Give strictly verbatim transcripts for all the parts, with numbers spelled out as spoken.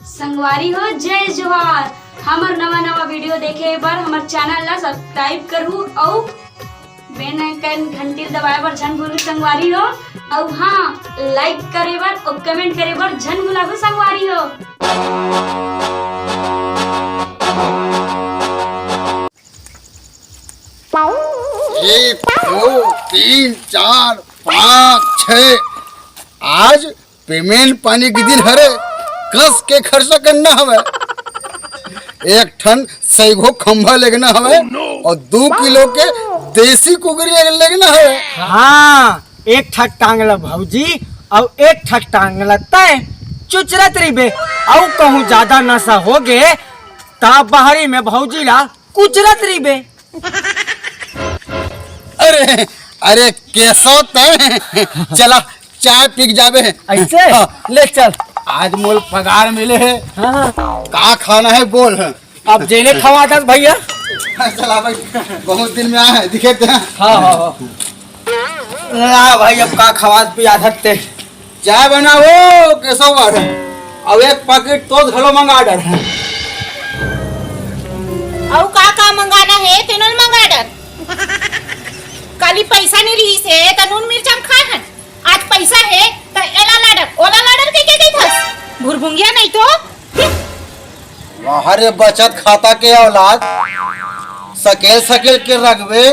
संगवारी हो, जय जोहार। हमर नवा नवा वीडियो देखे बर हमर चैनल ला सब्सक्राइब करहू अउ बेल आइकन घंटी दबाए बर झन भूलू संगवारी हो। अउ हाँ, लाइक करे बर अउ कमेंट करे बर झन भुलाहू संगवारी हो। एक, दो, तीन, चार, पाँच, छः। आज पेमेंट पानी के दिन हरे, कस के खर्चा करना हवे। एक ठन सैगो खंभा लेगना हवे अउ दू किलो के देसी कुकरी लेगना हवे। हाँ, एक ठक टांग ला भौजी अउ एक ठक टांग ला तैं चुचरत रहिबे। अउ कहूँ ज्यादा नशा होगे त बहरी में भौजी ला कुचरत रहिबे। अरे, अरे, केसो तैं? चला, चाय पी के जाबे। ऐसे? हाँ। ले चल। आज मोल पगार मिले हे। हाँ, हाँ। का खाना हे बोल। अब जेने खवा दस भैया। हाँ, चला भाई, बहुत दिन में आए हैं, दिखे थे। हाँ, हाँ, हाँ। ला भाई, अब का खवा पिया सकते। चाय बनाओ, केसो बर। अउ एक पैकेट तोस घलो मंगा डर। अउ का का मंगाना हे, तेनो ल मंगा डर। काली पैसा नइ रिहिस हे, त नून मिर्चा म खाए हन। आज पैसा हे, त एला ला डर, ओला ला डर के, के कहिथस? भुरभुंगिया नहीं तो। वाह रे बचत खाता के औलाद, सकेल सकेल के रखबे,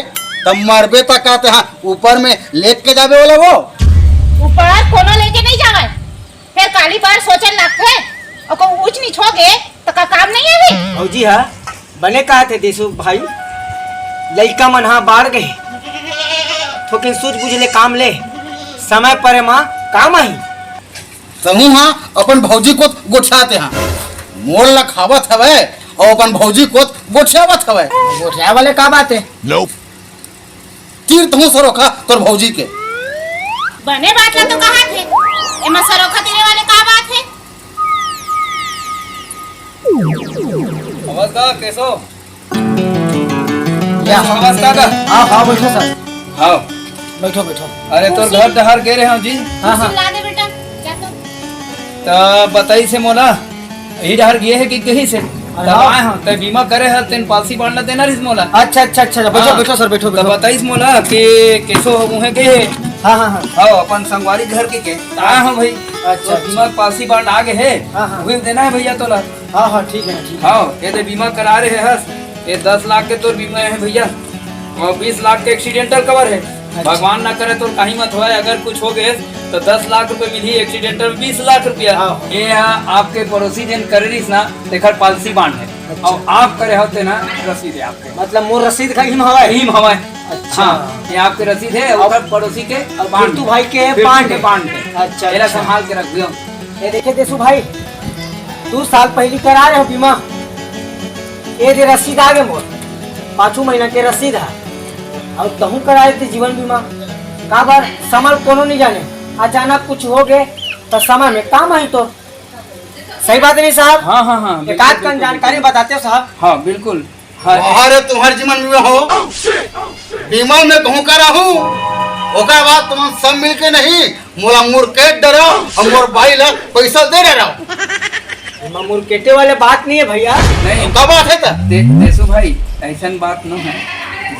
त मरबे त कहते हाँ, ऊपर में लेट के जाबे ओला वो। ऊपर कोनो लेके नहीं जावे, फेर काली बार सोचन लगथे, अउ कहूँ ऊंच नीच होगे, त का काम नहीं आवे? भौजी हा, बने कहा थे देसु भाई, लइका मन हा बाढ़ गए, थोकिन सूझ बूझ ले काम ले, समय परे मा काम आही। तहूँ हा अपन भौजी कोत गोठियाते हा। मोर ला खावत हवय अउ अपन भौजी कोत गोठियावत हवय। गोठिया वाले का बात हे? तीर तहूँ सरोखा तोर भौजी के। बने बात ला तो कहा थे, एमा सरोखा तीरे वाले का बात हे? अवध का केसो? या। समझता का? हाँ, हाँ, बैठो सर। हाँ। बैठो, बैठो। अरे, तोर घर डहर गे रहे हूँ जी। हाँ, हाँ। ला दे बेटा, जा तो। त बताइस हे मोला, यही डहर गे हे कि कहिस हे? अरे तब हाँ। आए हूँ, तै बीमा करे हस, तेन policy bond ला देना रहिस मोला। अच्छा, अच्छा, अच्छा, बैठो, हाँ। बैठो सर, बैठो, त बैठो। बताइस मोला कि केसो उहें गे हे। हाँ, हाँ, हाँ। हाँ, अपन संगवारी घर के, के। त आए हूँ भाई। अच्छा, तो अच्छा। बीमा policy bond आ गे हे, हाँ, हाँ। उहें देना हे भैया तोला। हाँ, हाँ, ठीक है, ठीक है। हाँ, ये दे बीमा करा रहे हस, ये दस लाख के तोर बीमा हे भैया, अउ बीस लाख के accidental cover हे। अच्छा। भगवान ना करे तोर कहीं मत होय, अगर कुछ हो गए तो दस लाख रुपए मिली, accidental बीस लाख रुपया। हाँ। ये हा आपके पड़ोसी जेन करे रहिस ना, तेखर policy bond हे। अच्छा। अउ आप करे हो ते ना, रसीद हे आपके। मतलब मोर रसीद का हिम हवाए? हिम हवाए। अच्छा। हाँ, ये आपके रसीद हे, अउ ओकर पड़ोसी के अउ bond पिंटू भाई के पिंटू bond के हे। Bond हे। अच्छा, एला अच्छा। संभाल के रख दियो। ये देखे देसु भाई, दू साल पहिली करा रहे हो बीमा, ये दे रसीद आ गे मोर, पाछू महीना के रसीद हे। अउ तहूँ कराए थे जीवन बीमा, काबर समय ल कोनो नहीं जाने, अचानक कुछ हो गे त समय में काम आही तो। सही बात नहीं साहब? हाँ, हाँ, हाँ, एक बिल्कुल, आध कन बिल्कुल, जानकारी बिल्कुल। बताते हो साहब? हाँ, बिल्कुल। हाँ। अरे तुम्हारे जीवन बीमा हो, बीमा में कहूँ करा हूँ, ओकर बाद तुम सब मिलके नहीं मोला मुरकेट डराओ अउ मोर बाई ला पैसा दे डराओ। एमा मुरकेटे वाले बात नहीं है भैया। नहीं। का बात है त? दे-, देसु भाई, ऐसन बात न है।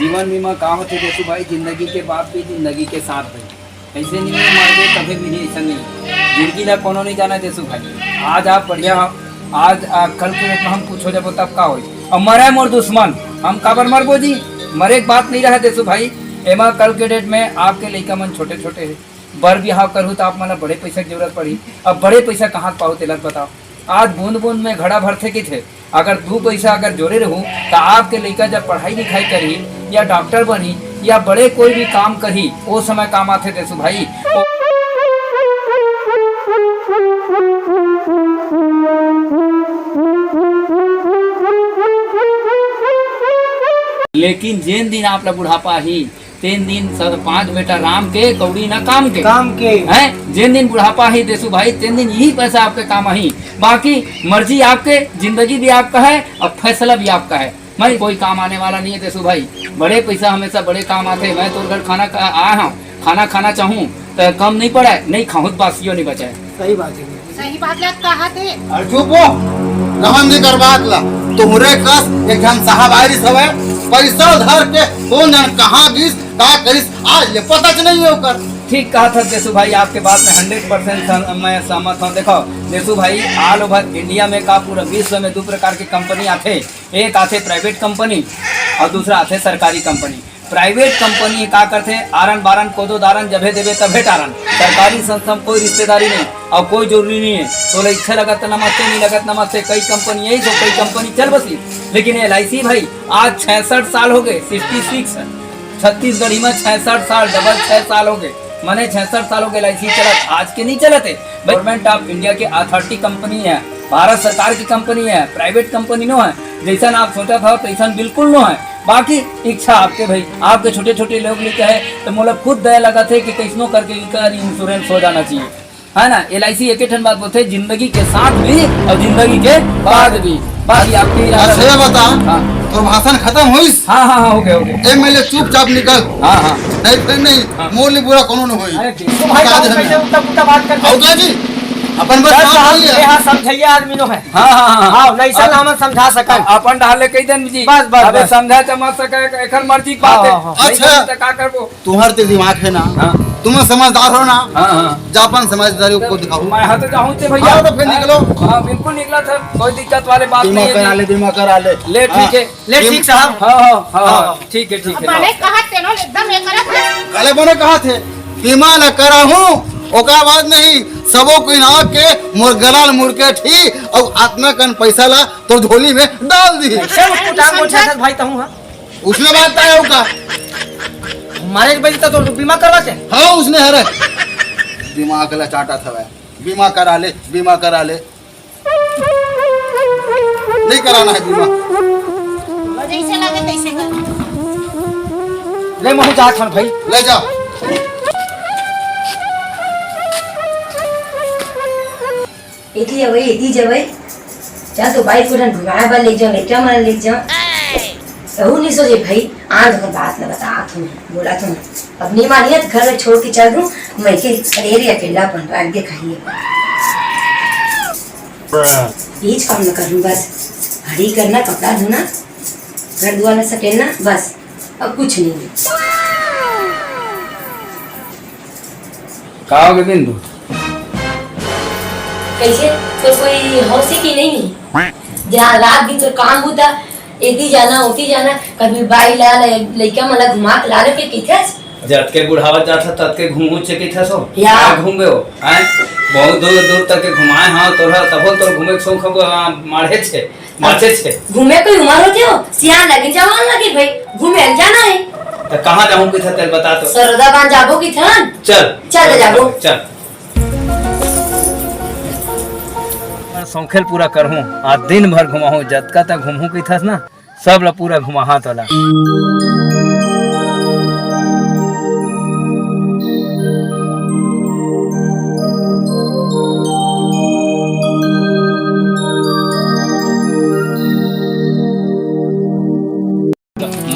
जीवन बीमा का होथे देसु भाई, जिंदगी के बाद भी जिंदगी के साथ भाई। ऐसे नहीं है, मरबे तभे भी नहीं, ऐसा नहीं। जिंदगी ला कोनो नहीं जाना देसु भाई। आज आप बढ़िया हो, आज, आ, कल के date में हम कुछ हो जाबो तब का होई? अब मरे मोर दुश्मन, हम काबर मरबो जी? मरे के बात नहीं रहा देसु भाई। एमा कल के date में आपके लइका मन छोटे छोटे है, बर बिहाव करहू त आप मन ला बड़े पैसा के जरूरत पड़ही। अब बड़े पैसा कहाँ से पाहू तेला बताओ। आज बूंद बूंद में घड़ा भरथे कहिथे, अगर दू पैसा अगर जोड़े रहू त आपके लइका जब पढ़ाई लिखाई करही या डॉक्टर बनही या बड़े कोई भी काम करही, ओ समय काम आथे देसु भाई। लेकिन जेन दिन आप ला बुढ़ापा आही, तेन दिन सब पांच बेटा राम के, कौड़ी ना काम के। काम के। हैं? जेन दिन बुढ़ापा ही देसु भाई, तेन दिन यही पैसा आपके काम आही। बाकी मर्जी आपके, जिंदगी भी आपका है और फैसला भी आपका है। मैं कोई काम आने वाला नहीं है देसु भाई। बड़े पैसा हमेशा बड़े काम आथे। मैं तोर घर खाना खा-, आया हूँ, खाना खाना चाहूँ तो कम नहीं पड़ा है, नहीं खाऊँ तो बासियों नहीं बचा है। सही बात है। सही बात ला कहा थे। अरे चुप हो, रमन जी कर बात ला। तुहरे कस एक झन साहब आए रिस हवय, पैसा धर के कोन जन कहाँ गिस, का करिस, आज ले पता च नहीं है ओकर। ठीक कहा था देसू भाई, आपके बात में हंड्रेड परसेंट सह-, मैं सहमत हूँ। देखो देसू भाई, ऑल ओवर इंडिया में का पूरा विश्व में दो प्रकार के कंपनी आथे, एक आथे प्राइवेट कंपनी और दूसरा आथे सरकारी कंपनी। प्राइवेट कंपनी का करथे, आरन बारन कोदो दारन जभे देबे तभे टारन। सरकारी संस्था में कोई रिश्तेदारी नहीं और कोई जरूरी नहीं है। तोला इच्छा लगत त नमस्ते, नहीं लगत नमस्ते। कई कंपनी यही तो कई कंपनी चल बसी, लेकिन एल आई सी भाई आज छियासठ साल हो गए, सिक्सटी सिक्स। छत्तीसगढ़ी में छियासठ साल, डबल छह साल हो गए, मने छियासठ साल हो गए एल आई सी चलत, आज के नहीं चलत है। गवर्नमेंट ऑफ इंडिया के अथॉरिटी कंपनी है, भारत सरकार की कंपनी है, प्राइवेट कंपनी नो है। जैसन आप सोचा था तैसन बिल्कुल नो है। बाकी इच्छा आपके भाई, आपके छोटे छोटे लोग लेके है तो मोला खुद दया लगा थे कि कैसनो करके इनका इंश्योरेंस हो जाना चाहिए, है ना। एल आई सी एक ही ठन बात बोलते, जिंदगी के साथ भी और जिंदगी के बाद भी। बाकी आपके इरादा अच्छा, ये बता, हाँ। तोर भाषण खत्म होइस? हाँ, हाँ, हाँ, हो गया, हो गया। एम एल ए चुपचाप निकल। हाँ, हाँ। नहीं, फिर नहीं, हाँ। मोर ले बुरा कोनो न होई। अरे, देखो भाई, का साहब, देख कैसे रहे? उल्टा पुल्टा बात करते हो। और क्या जी? अपन बस सर साथ साहब, नहीं है। ये हाँ, समझइया आदमी नो है। हाँ, हाँ, हाँ, हाँ। हाँ, नहीं, सर, हाँ। हमन समझा सकन। अपन डाल ले कही देन जी। बस, बस, अबे बस। समझा तो मत सके, एकर मर्जी की बात हाँ, है। हाँ, हाँ। नहीं अच्छा। समझे तो का करबो? तुम्हारे ते दिमाग है ना? हाँ। तुम समझदार हो ना? हाँ, हाँ। जा अपन समझदारी को दिखाओ। मैं हाँ तो जाहूँ थे भैया। हाँ, तो फिर निकलो। हाँ, बिल्कुल निकला था, कोई दिक्कत वाली बात बीमा नहीं है करा जी। ले, बीमा करा ले। ले, हाँ। ठीक है। ले, बीम- ठीक साहब। हाँ, हाँ, हाँ, हाँ, हाँ। ठीक है, ठीक है। बने कहा तेनो एकदम ये करत है। काले बने कहा थे, बीमा ला करा हूँ, ओकर बाद नहीं, सबो कोई ना के मोर गला ल मुड़के ठी, और अतना कन पैसा ला तोर झोली में डाल दी। कैसे उठा मोटा भाई तहूँ, हाँ? उसने बात आया होगा। मारे के बजता तो बीमा करवा के। हाँ, उसने हरे। दिमाग ला चाटा था भाई। बीमा करा ले, बीमा करा ले। नहीं कराना है बीमा। जैसे लगे तैसे कर। ले महू जा खान भाई। ले जा। एती जवई, एती जवई। जा तो बाइक को घुमाए बर ले जाओ, लइका मन ले जाओ। कहू नहीं सोचे भाई, आज हम बात न बता तुम, बोला तुम। अब नहीं मानिए तो घर में छोड़ के चल दूं, मैं के अरे अकेला अपन राख दे खाइए। बीज काम न करूं बस, घड़ी करना, कपड़ा धोना, घर दुआर न सकेलना, बस अब कुछ नहीं है। का हो गे बिंदु? कैसे? तो कोई हौसी की नहीं? जा रात दिन तो काम होता, एती जाना, ओती जाना, कभी बाई ला, ला, लइका मन ला घुमा के ला ले के कहिथस? जतके बुढ़ावत जात ह, ततके घूमू चे कहिथस हो। या। का घूमबे हो? आय? बहुत दूर दूर तक के घुमाए हाँ तोरा, तभो तोर घूमे के शौक हो, आ, माढ़े छे, बाचे छे। घूमे कोई उमर होथे हो? सियान लगे, जवान लगे भाई, घूमे ल जाना है। त कहाँ जाहूँ कहिथस तेल बता तो। सरदा बांध जाबो कहिथन? चल। चल, चल जाबो। चल। सौखेल पूरा करहूँ, आज दिन भर घुमाहूँ, जतका तक घूमहूँ कहिथस ना, सब ला पूरा घुमाहा तोला।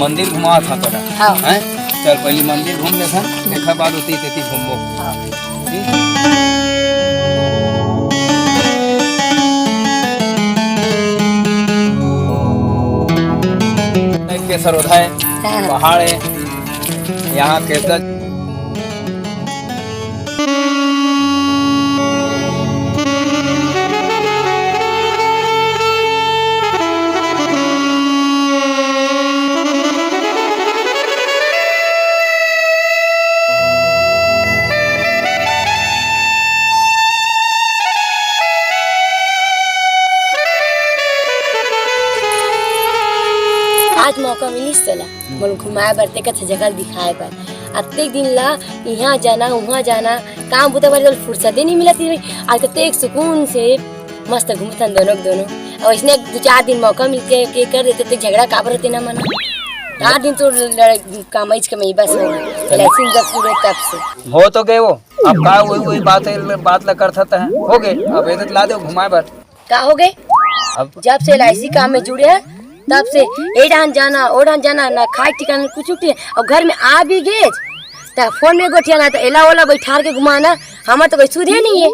मंदिर घुमावत हा तोला। हाँ। हैं? चल, पहली मंदिर घूम लेथन, तेखर बाद ओती तेती घूमबो। हाँ। ठीक? एक केसर ओढ़ा है, हाँ। पहाड़ है, यहाँ केसर। आज मौका मिलिस तोला। मोला घुमाए बर, ते कथे जगह ल दिखाए बर। अतेक दिन ला इहाँ जाना, उहाँ जाना, काम बुता बर तोला फुर्सते नइ मिलत हे। आज कतेक सुकून से मस्त घूमथन दोनों के दोनों। अउ अइसने दू चार दिन मौका मिलके के कर देते, ते झगड़ा काबर होते ना मना। चार दिन तो लड़-, कमाईच कमाई बस हो। लाइसेंस जब पूरे तब से। हो तो गए वो। अब का वही, वही बात है, बात ला करथत है। हो गए, अब एदत ला दे घुमाए बर। का हो गए? अब जब से एल आई सी काम में जुड़े हैं, तब से ए डाहन जाना, ओ डाहन जाना, ना खाए ठिकाना, कुछ ठिकाना। अउ घर में आ भी गए, त फोन में गोठियाना, त एला ओला बैठार के घुमाना, हमर तो कोई सुधे नहीं है।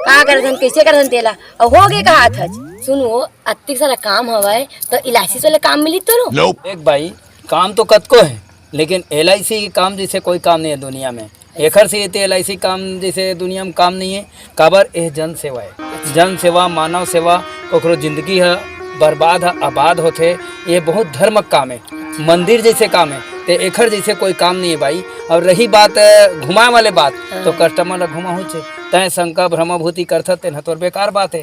का करथन, कइसे करथन तेला? अउ होगे कहाथच। सुन वो, अतिक सारा काम हवय, त एल आई सी वाले काम मिली तोरो? देख भाई, काम तो कतको हे, लेकिन एल आई सी के काम जइसे कोई काम नइ हे दुनिया में। एखर से ते एल आई सी काम जइसे दुनिया में काम नइ हे। काबर? एह जन सेवा हे, जन सेवा, मानव सेवा। ककरो जिंदगी ह बर्बाद ह, आबाद होथे। ये बहुत धर्म के काम हे, मंदिर जइसे काम हे, ते एखर जइसे कोई काम नइ हे भाई। अउ रही बात, अ, घुमाए वाले बात, तो हाँ। कस्टमर ला घुमाहूँच हे। तैं शंका भ्रमाभूति करथस, तेन ह तोर बेकार बात हे।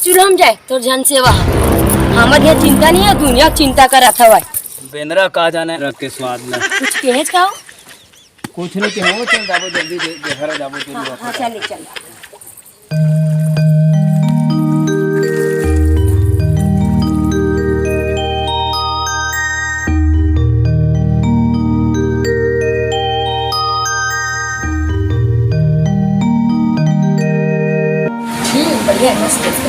चुलम जाए तोर जन सेवा ह। हमर ये चिंता नइ हे, दुनिया के चिंता करत हवय। बेंदरा का जाने रख के स्वाद ला। कुछ कहेच का हो? कुछ नहीं कहे, वो चल जाबो जल्दी, दे, दे, घर जाबो जल्दी हाँ, वापस। हाँ, चल, चल। हम्म, बढ़िया, मस्त, मस्त।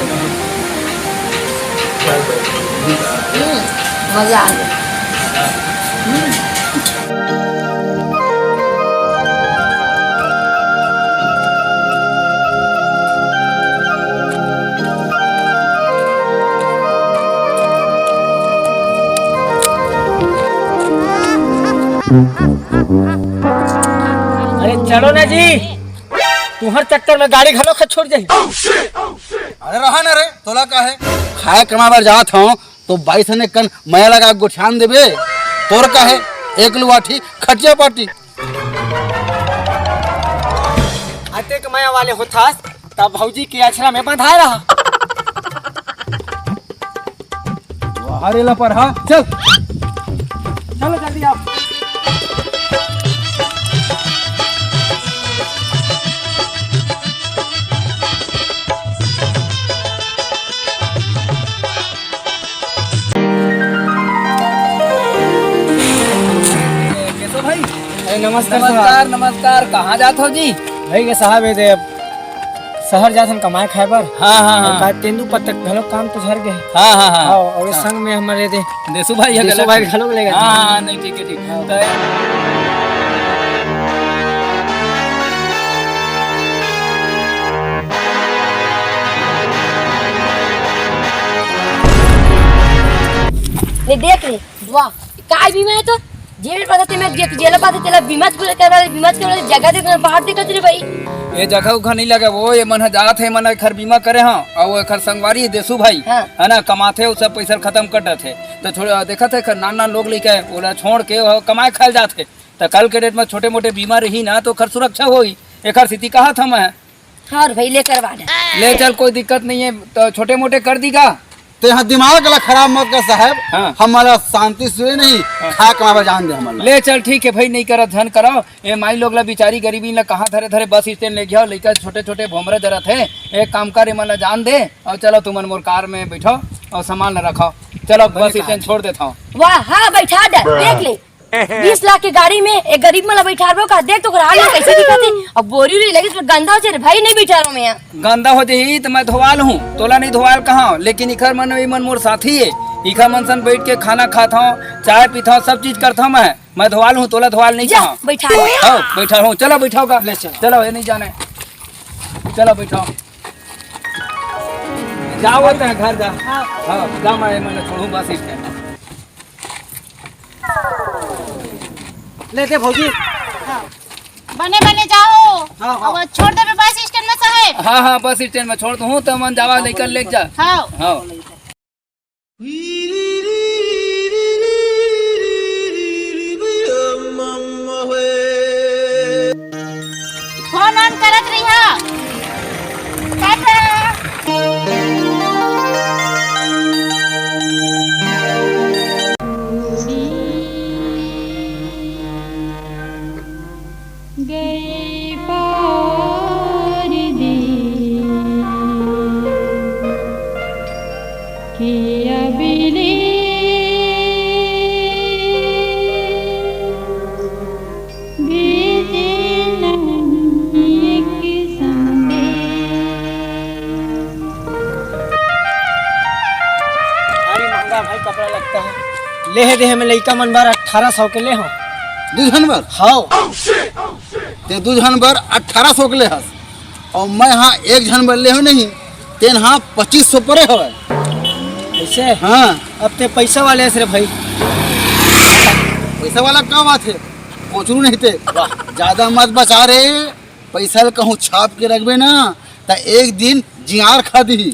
हम्म, मजा आ गया। अरे चलो ना जी, तुम्हार चक्कर में गाड़ी घलो खत छोड़ जाही। अरे रहा ना रे, तोला का हे? खाए कमाए बर जात हूँ तो बाईस आने कन मया लगा गोठियान देबे। तोर का हे? एक लुआठी खटिया पाटी। अतेक मया वाले होथस, तब भौजी के अछरा में बंधाए रहा। अरे ला पर, हाँ, चल। चलो जल्दी आओ। केशव भाई। अरे नमस्कार साहब। नमस्कार, नमस्कार। कहाँ जात हो जी? भाई के साहब, ये दे, अब शहर जात हन कमाए खाए बर। हाँ, हाँ, हाँ। का तेंदू पत्ता घलो काम तो झर गए। हाँ, हाँ, हाँ। हाँ, और ये हाँ। संग में हमारे दे देसू भाई है देसू गलत भाई है। घलो लेगा। हाँ, हाँ, नहीं, ठीक है, ठीक। हाँ। तो ये देख ले, वाह, काय बीमा है तो? जेल पाथे ते में जे-, जेल पाथे तेला बीमा पूरा करवा ले, बीमा करवा ले, जगह देख, बाहर देखत रे भाई। ये जगह उखा नहीं लगे, वो ये मन ह जात हे, मन एखर बीमा करे हाँ, और वो एखर संगवारी देसू भाई, हाँ। है ना, कमाथे, वो सब पैसा खत्म कर देथे। तो छोड़, देखत हे, एखर नान नान लोग लेके, ओला छोड़ के वो कमाए खाए जात हे। तो कल के डेट में छोटे मोटे बीमा रही ना, तो एखर सुरक्षा होई, एखर सेती कहा था मैं। हाँ रे भाई, ले करवा दे। ले चल, कोई दिक्कत नहीं है, तो छोटे मोटे कर दी का? ते हा दिमाग ला खराब मत कर साहब, हाँ। हमला शांति से नहीं, हाँ। खा कमावे जान दे हमला। ले चल, ठीक है भाई, नहीं करत झन करो। ए माई लोग ला बिचारी गरीबी ला कहाँ धरे धरे बस स्टैंड ले गया, लइका छोटे छोटे भोमरा जरत है। एक काम कर, एमन ला जान दे और चलो तुमन मोर कार में बैठो और सामान ला रखो। चलो बस स्टैंड छोड़ देता हूँ। वाह, हाँ, बैठा दे, देख ले। बीस लाख के गाड़ी में एक गरीब मन ला बैठारबो का? देख तो ओकर हाल में कैसे दिखत हे। अब बोरी उरी लगे तो गंदा हो जाए रे भाई, नहीं बैठारो मैं यहाँ। गंदा हो जाही तो मैं धोवाल हूँ, तोला नहीं धोवाल कहाँ? लेकिन इखर मन, ई मन मोर साथी है, इखर मन सन बैठ के खाना खात हूँ, चाय पीत हूँ, सब चीज करत हूँ मैं। मैं धोवाल हूँ, तोला धोवाल नहीं जा, कहाँ? बैठा ले। हाँ, बैठा हूँ, चलो बैठाओ का। ले चलो। चलो, ये नहीं जाने, चलो बैठाओ। जाओ, वो तो है, घर जा। हाँ। हाँ, जा, मैं, मैं छोड़ूँ बस स्टैंड। ले दे भौजी। बने बने जाओ। हाँ, हाँ। अब छोड़ देबे बस स्टैंड में साहेब। हाँ, हाँ, बस स्टैंड में छोड़ दूँ, तो मन जावा लेकर ले जा। हाँ। हाँ। फोन ऑन करत रहिहा। टाटा। गई पार दे के अबले भेजे नहीं एक संदेश। भारी महंगा भाई कपड़ा लगता है। ले हे देहे में लइका मन बर अठारह सौ के ले हो। दू झन बर? हाँ। ते दू झन बर अठारह सौ के ले हस। अउ मैं हा एक झन बल्ले हो नहीं, तेन हा पच्चीस सौ परे हवय। कइसे? हाँ। अब ते पइसा वाले हस रे भाई। पइसा वाला का बात हे, कोचरू नहीं ते। वाह। जादा मत बचा रे, पइसा ल कहूँ छाप के रखबे ना, त एक दिन जियार खा दिही।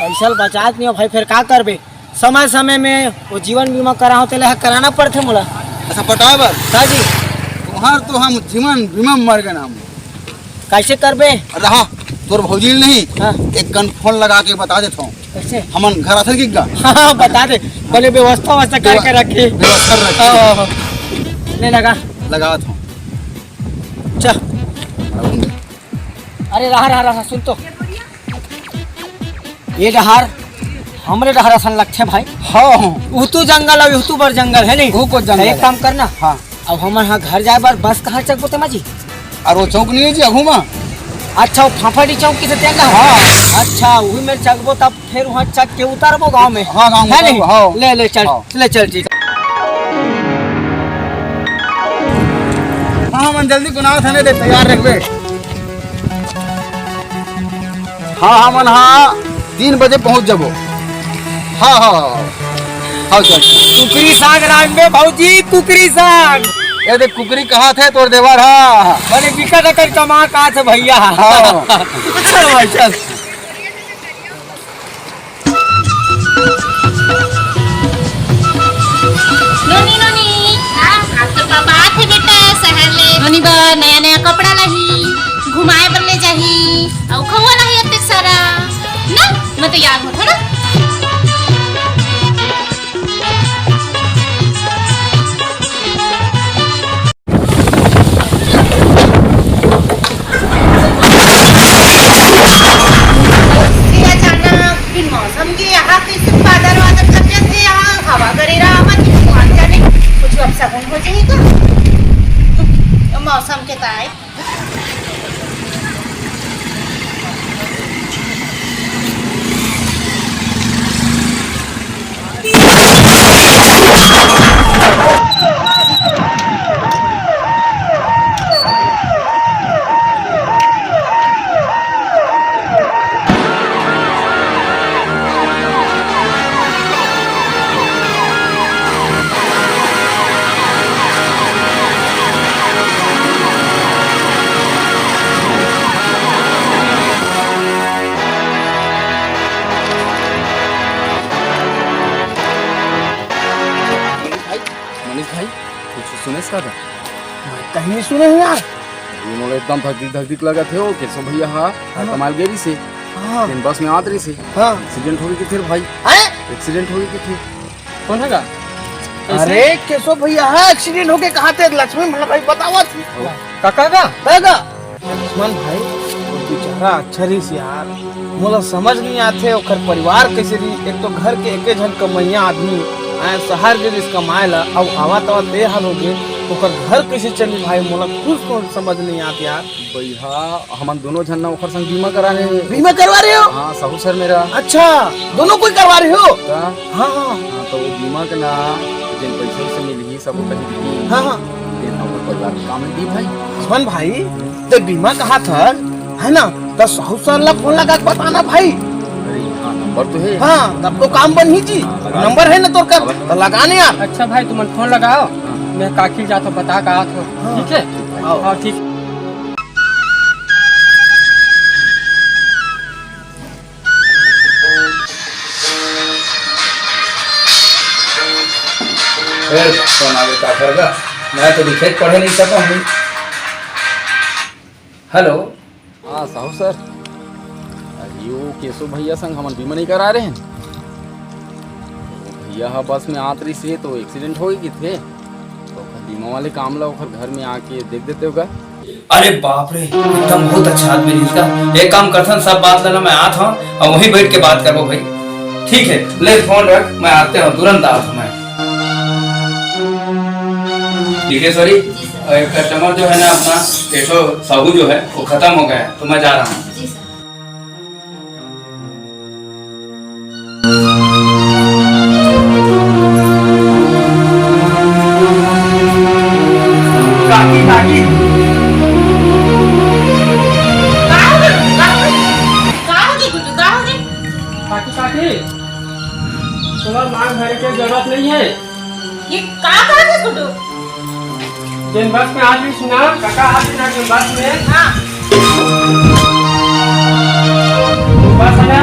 पइसा ल बचात नहीं हो भाई, फेर का करबे? समय समय में वो जीवन बीमा कराओ, तेला कराना पड़थे मोला। अच्छा, पटाए बर? हाँ जी। तुहार तो हम जीवन बीमा मर गए ना हम। कइसे करबे? रहा, तोर भौजी ल नहीं, हाँ। एक कन फोन लगा के बता देत हूँ। कइसे? हमन घर आथन कि गा? हाँ, बता दे। बोले व्यवस्था व्यवस्था करके व्यव-, रखी। व्यवस्था रखी। हाँ, हाँ, हाँ। ले लगा। लगात हूँ। चल। अरे रहा, रहा, रहा, सुन तो। ये डहार हमरे डहार असन लगथे भाई। हाँ, हाँ। उतू जंगल अउ उतू बर जंगल हे नहीं? वो को जंगल एक हे। काम करना। हाँ। अब हमन हा घर जाए बर बस कहाँ चघबो तेमा जी? अरे वो चौक नहीं है जी, अघू मा? अच्छा, वो फाफाडी चौक किसे तेन ना? हाँ। अच्छा, वही में चघबो तब फिर वहाँ चघ के उतरबो गाँव में। हाँ, गाँव में है नहीं? उतरबो, हाँ। ले, ले, चल, हाँ। ले, चल जी। हाँ, मन जल्दी गुनाह थाने दे, तैयार रखबे। हाँ, हमन हा तीन बजे पहुंच जाबो। हाँ, हाँ, हाँ, हाँ, चल। कुकरी साग रांधबे भौजी, कुकरी साग। ये देख, कुकरी कहाथे तोर देवर हा। बड़े बिकट अकन कमा कहाथे भैया। हाँ। चल भाई, चल। नोनी, नोनी। हाँ, अब तो पापा आथे बेटा शहर ले। नोनी बर नया नया कपड़ा लाही, घुमाए बर ले जाही, अउ खवा लाही अतेक सारा। ना, मैं तैयार होथों ना। ये अचानक फिर मौसम के यहाँ कइसे बादल वादल कर जाथे, यहाँ हवा गरेरा आवत हे, भगवान जाने कुछ अपशगुन हो जाही का मौसम के ताय। मनीष भाई, कुछ सुनेस का गा? मैं कहीं नहीं सुने हूँ यार। ये मोला एकदम धकधिक धकधिक लगत हे, वो केशव भैया हा, हाँ। कमाल गे रहिसे। हाँ। तेन बस में आत रहिसे। हाँ। एक्सीडेंट हो गे कथे भाई। हैं? एक्सीडेंट हो गे कथे। कौन हे गा? कैसे? अरे केशव भैया हा, एक्सीडेंट हो गे कहाथे, लक्ष्मी भला भाई बतावत हे। काका गा? काका? लक्ष्मण भाई, वो बेचारा अच्छा रहिस यार, मोला समझ नहीं आथे ओकर परिवार कैसे रही। एक तो घर के एके झन कमैया आदमी, आए शहर गे रहिस कमाए ला, अउ आवत आवत ए हाल हो गे, ओकर घर कैसे चली भाई, मोला कुछ तो समझ नहीं आत यार। भैया, हमन दोनों झन ना ओकर संग बीमा करा रहे। बीमा करवा रहे हो? हाँ, साहू सर मेरा। अच्छा, दोनों कोई करवा रहे हो? का? हाँ, हाँ। हाँ, तो वो बीमा के ना, जेन पैसा वैसा मिलही, सब कहीं दिही। हाँ, हाँ। तेन ह ओकर परिवार के काम में दी भाई। लक्ष्मण भाई, ते बीमा कहाथस, है ना? त साहू सर ला फोन लगा के बताना भाई। अरे हाँ, नंबर तो हे। हाँ, तब तो काम बनही जी। हाँ, लगा नंबर हे ना तोर कर, अब त लगा ने यार। अच्छा भाई, तुमन फोन लगाओ, हाँ। मैं काकी ल जाथों, बता के आथों। हाँ। ठीक हे? आओ। हाँ, ठीक। ए, फोन आवे का करगा? मैं तो लिखे पढ़े नहीं सका हूँ। हेलो। हाँ, साहू सर। अरे, वो केशव भैया संग हमन बीमा नहीं करा रहे हैं। वो भैया हा बस में आत रहिसे, तो एक्सीडेंट हो गे कथे। तो ओकर बीमा वाले काम ला ओकर घर में आके देख देते हो का? अरे बाप रे, एकदम बहुत अच्छा आदमी रिहिस गा। एक काम करथन, सब बात ला ना मैं आत हूँ अउ वहीं बैठ के बात करबो भाई। ठीक हे, ले फोन रख, मैं आते हूँ, तुरंत आत हूँ मैं। ठीक हे, सॉरी, कस्टमर जो है ना अपना केशव साहू जो है, वो खत्म हो गया है, तो मैं जा रहा हूँ। जी सर। काकी, काकी। का काकी, तोला मांग भरे के जरूरत नहीं है। ये का कहत हस गुड्डू? जेन बस में आज भी सुना, काका आज भी ना जेन बस में। हाँ। बस आया।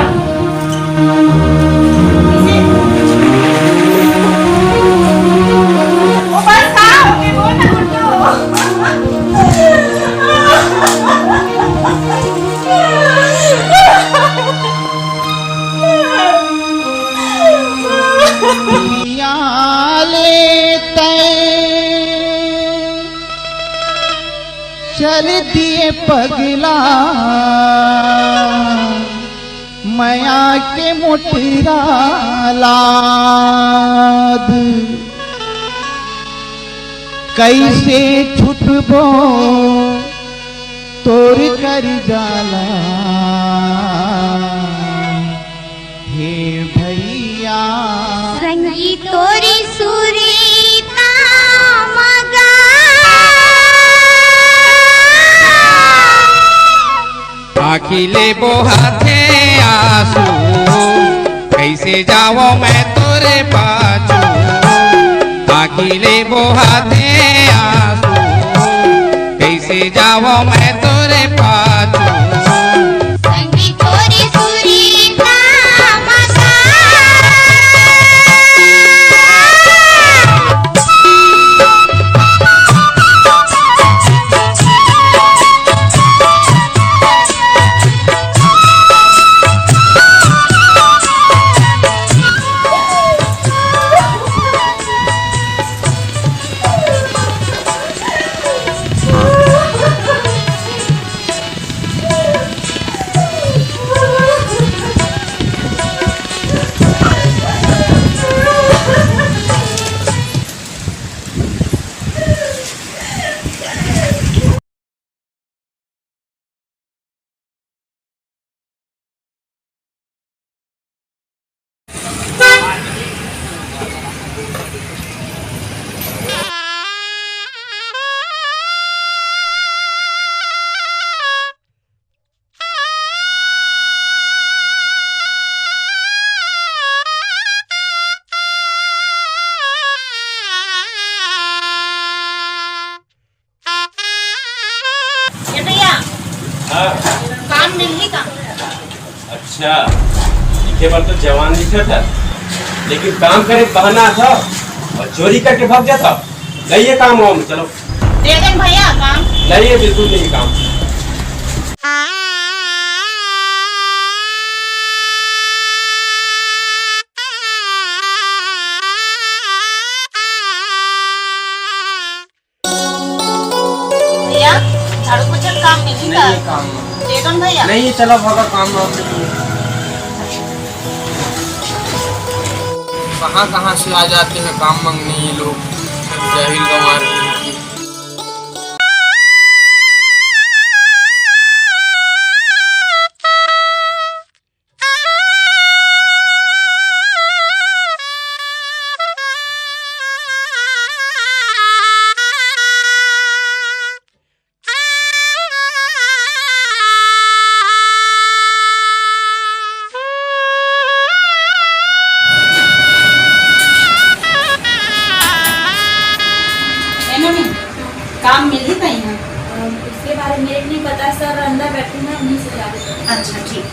वो बस का होके बोल ना गुड्डू। ले तय चल दिए पगला, मया के मोटरा लाद। कैसे छुटबो तोर कर जाला, हे भैया। संगी तोरी सुरीता मगा। आँखी ले बोहाथे आंसू, कैसे जावं मैं तोरे पाछू। आँखी ले बोहाथे आंसू, कैसे जावं मैं तोरे पाछू। संगी तोरी सुरीता मगा। ए भैया, हाँ। काम मिलही का? अच्छा, इके बर तो जवान दिखत हे, लेकिन काम करे के बहाना था और चोरी करके भाग जाता। नहीं ये काम हो, चलो। दे देन भैया काम। नहीं, ये बिल्कुल नहीं काम। भैया, झाड़ू पोछा काम मिलही नहीं, का? ये काम नहीं। दे दो ना भैया। नहीं, ये चला भागा काम वाम नहीं। कहाँ कहाँ से आ जाते हैं काम मांगने ये लोग, जाहिल गंवार। ए नोनी, काम मिलही का इहाँ? अ, उसके बारे में नहीं पता सर, अंदर बैठे हैं, उन्हीं से जाके। अच्छा, ठीक।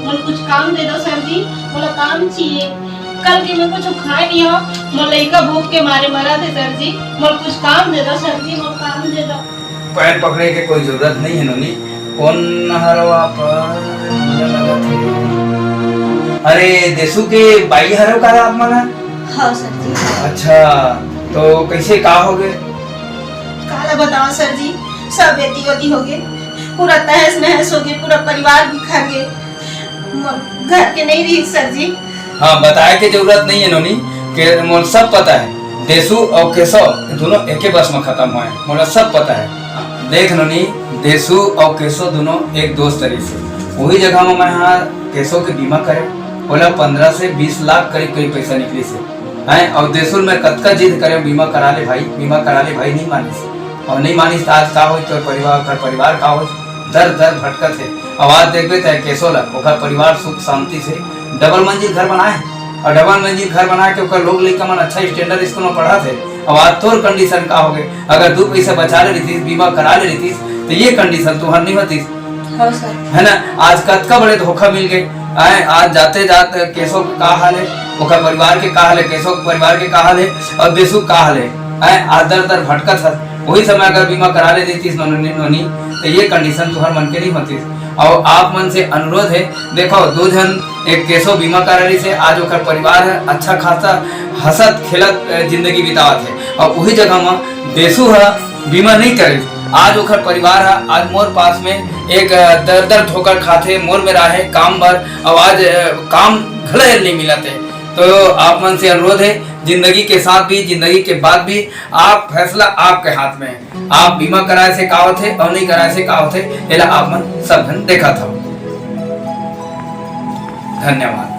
मोला कुछ काम दे दो सर जी, मोला काम चाहिए। कल के मैं कुछ खाए नहीं हो, मोर लइका भूख के मारे मरत हे सर जी, मोला कुछ काम दे दो सर जी, मोला काम दे दो। पैर पकड़े के कोई जरूरत नहीं है नोनी। कौन हरव आप? अरे देसू के बाई हरव का आप मन? हाँ सर जी। अच्छा, तो कैसे का हो गए? काला बताओ सर जी, सब एती ओती हो गए, पूरा तहस नहस हो गए, पूरा परिवार बिखर गए, मोर घर के नहीं रही सर जी। हाँ, बताए के जरूरत नहीं है नोनी, के मोला सब पता है। देसू और केशव दोनों एके बस में खत्म हुए हैं, मोला सब पता है। देख नोनी, देसू और केशव दोनों एक दोस्त रहिस हे। वही जगह में मैं हाँ केशव के बीमा करे, ओला पंद्रह से बीस लाख करीब करीब पैसा निकलिस हे। हैं, अउ देसुल में कतका जिद करे, "बीमा करा ले भाई, बीमा करा ले भाई", नहीं मानिस। अउ नहीं मानिस त आज का होई, तोर परिवार, ओकर परिवार का होई, दर दर भटकत हे। अउ आज देखबे त केसो ला, ओकर परिवार सुख शांति से डबल मंजिल घर बनाए, अउ डबल मंजिल घर बना के ओकर लोग लइका मन अच्छा स्टैंडर्ड स्कूल में पढ़त हे। अब आज तोर कंडीशन का होगे? अगर दू पैसा बचा ले रहितिस, बीमा करा ले रहितिस, तो ये कंडीशन तुहर नहीं होतिस। हाँ सर। है ना? आज कतका बड़े धोखा मिल गए। आए, आज जाते जात केसो के का हाल है, ओकर परिवार के का हाल है, केसो के परिवार के का हाल है, और देसु का हाल है। आए, आज दर दर भटकत हस। वही समय अगर बीमा करा ले देतिस नोनी, नोनी, तो ये कंडीशन तुहर मन के नहीं होतिस। और आप मन से अनुरोध है, देखो, दो झन, एक केसो बीमा करा रहिस हे, आज ओकर परिवार है अच्छा खासा हंसत खेलत, अ, जिंदगी बितावत है, और वही जगह में देसु ह बीमा नहीं करे, आज ओकर परिवार ह, आज मोर पास में एक, अ, दर दर ठोकर खाथे, मोर मेर आहे काम बर, अउ आज, अ, काम घलो नहीं मिलत हे। तो आप मन से अनुरोध है, जिंदगी के साथ भी, जिंदगी के बाद भी, आप फैसला आपके हाथ में है। आप बीमा कराए से का होथे और नहीं कराए से का होथे, एला आप मन सब झन देखत हव। धन्यवाद।